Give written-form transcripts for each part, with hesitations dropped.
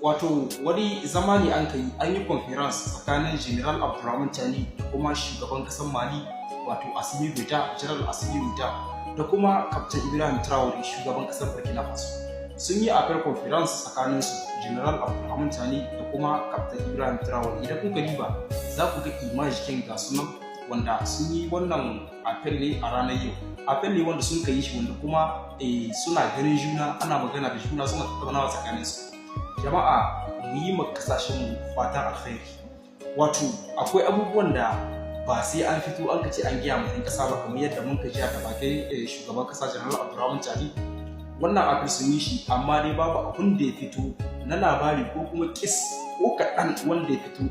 Wato wani zama ne an kai, an yi conference tsakanin General Abdurrahman Chani da kuma shugaban kasar Mali, wato Assimi Goita, General Assimi Goita, da kuma Captain Ibrahim Traore, shugaban kasar Burkina Faso. Sun yi appel conference tsakanin su, General Abdurrahman Chani da kuma Captain Ibrahim Traore. Idan kuka diba, za ku ga image kin ga sunan wanda sun yi wannan appel ne a ranar yau. Appel ne wanda sun kai shi, wanda kuma suna ganin juna, ana magana da juna, suna tattaunawa tsakanin su. Jama'a, mu yi ma kasashen mu fatan alkhairi. Wato akwai abubuwan da ba sai an fito an ce an gaya ma 'yan kasa ba, kamar yadda mun ka ji da bakin shugaban kasa General Abdurrahman Chani. Wannan abin sun yi shi, amma dai babu abun da ya fito na labari ko kuma kis ko kaɗan wanda ya fito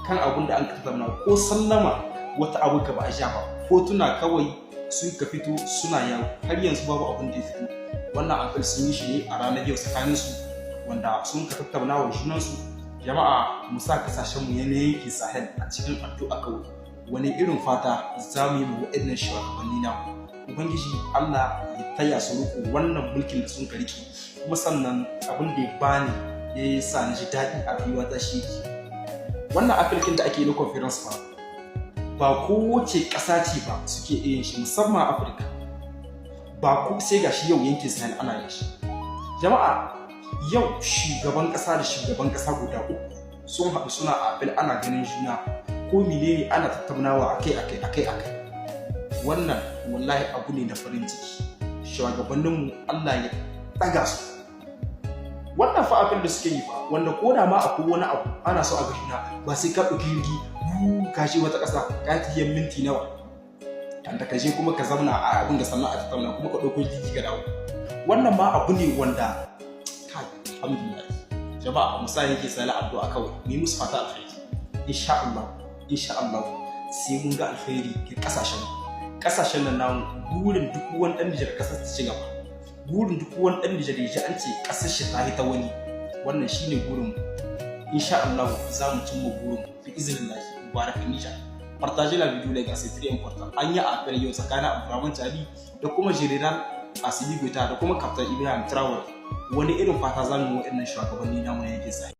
kan abun da an tattauna, ko sallama wata abu ka ba a sha ba. Hotuna kawai sun ka fito suna yawo, har yanzu babu abun da ya fito. Wannan abin sun yi shi ne a ranar yau tsakaninsu, wanda sun ka tattauna wa junansu. Jama'a, mu sa kasashen mu yanayin yankin Sahel a cikin addu'a kawai. Wani irin fata za mu yi mu waɗannan shugabanni na? Ubangiji Allah ya taya su riko wannan mulkin da sun ka rike. Kuma sannan abin da ya bani, ya sa ni ji daɗi a rayuwata, shi wannan appel kin da ake yi na conference ba, ba kowace ƙasa ce ba suke iya yin shi, musamman Afirka ba ko. Sai gashi yau yankin Sahel ana yin shi. Jama'a, yau shugaban ƙasa da shugaban ƙasa guda uku sun haɗu suna appel, ana ganin juna, ko menene ana tattaunawa akai akai akai akai. Wannan wallahi abu ne na farin ciki. Shugabanninmu, Allah ya ɗaga su. Wannan fa abin da suke yi fa, wanda ko da ma akwai wani abu ana so a ga juna, ba sai ka ɗauki jirgi ka je wata ƙasa, ka yi tafiyar minti nawa kan da ka je, kuma ka zauna a abin da, sannan a tattauna, kuma ka ɗauko jirgi ka dawo. Wannan ma abu ne wanda, kai, alhamdulillah. Jama'a, mu sa yake sala addu'a kawai, mu yi musu fata alkhairi. Insha Allah, insha Allah, sai mun ga alkhairi ga kasashen nan namu. Burin duk wani dan Nijar kasar ta ci gaba. Burin duk wani dan Nijar ya ji an ce kasar shi ta ta wani. Wannan shine burin mu. Insha Allah za mu cimma burin mu bi iznillah. Mubarak Nijar. Partager la vidéo, les gars, c'est très important. An yi appel yau tsakanin Abdurrahman Chani da kuma General Assimi Goita da kuma Captain Ibrahim Traore. Wani irin fata za mu yi waɗannan shugabanni namu na yankin Sahel?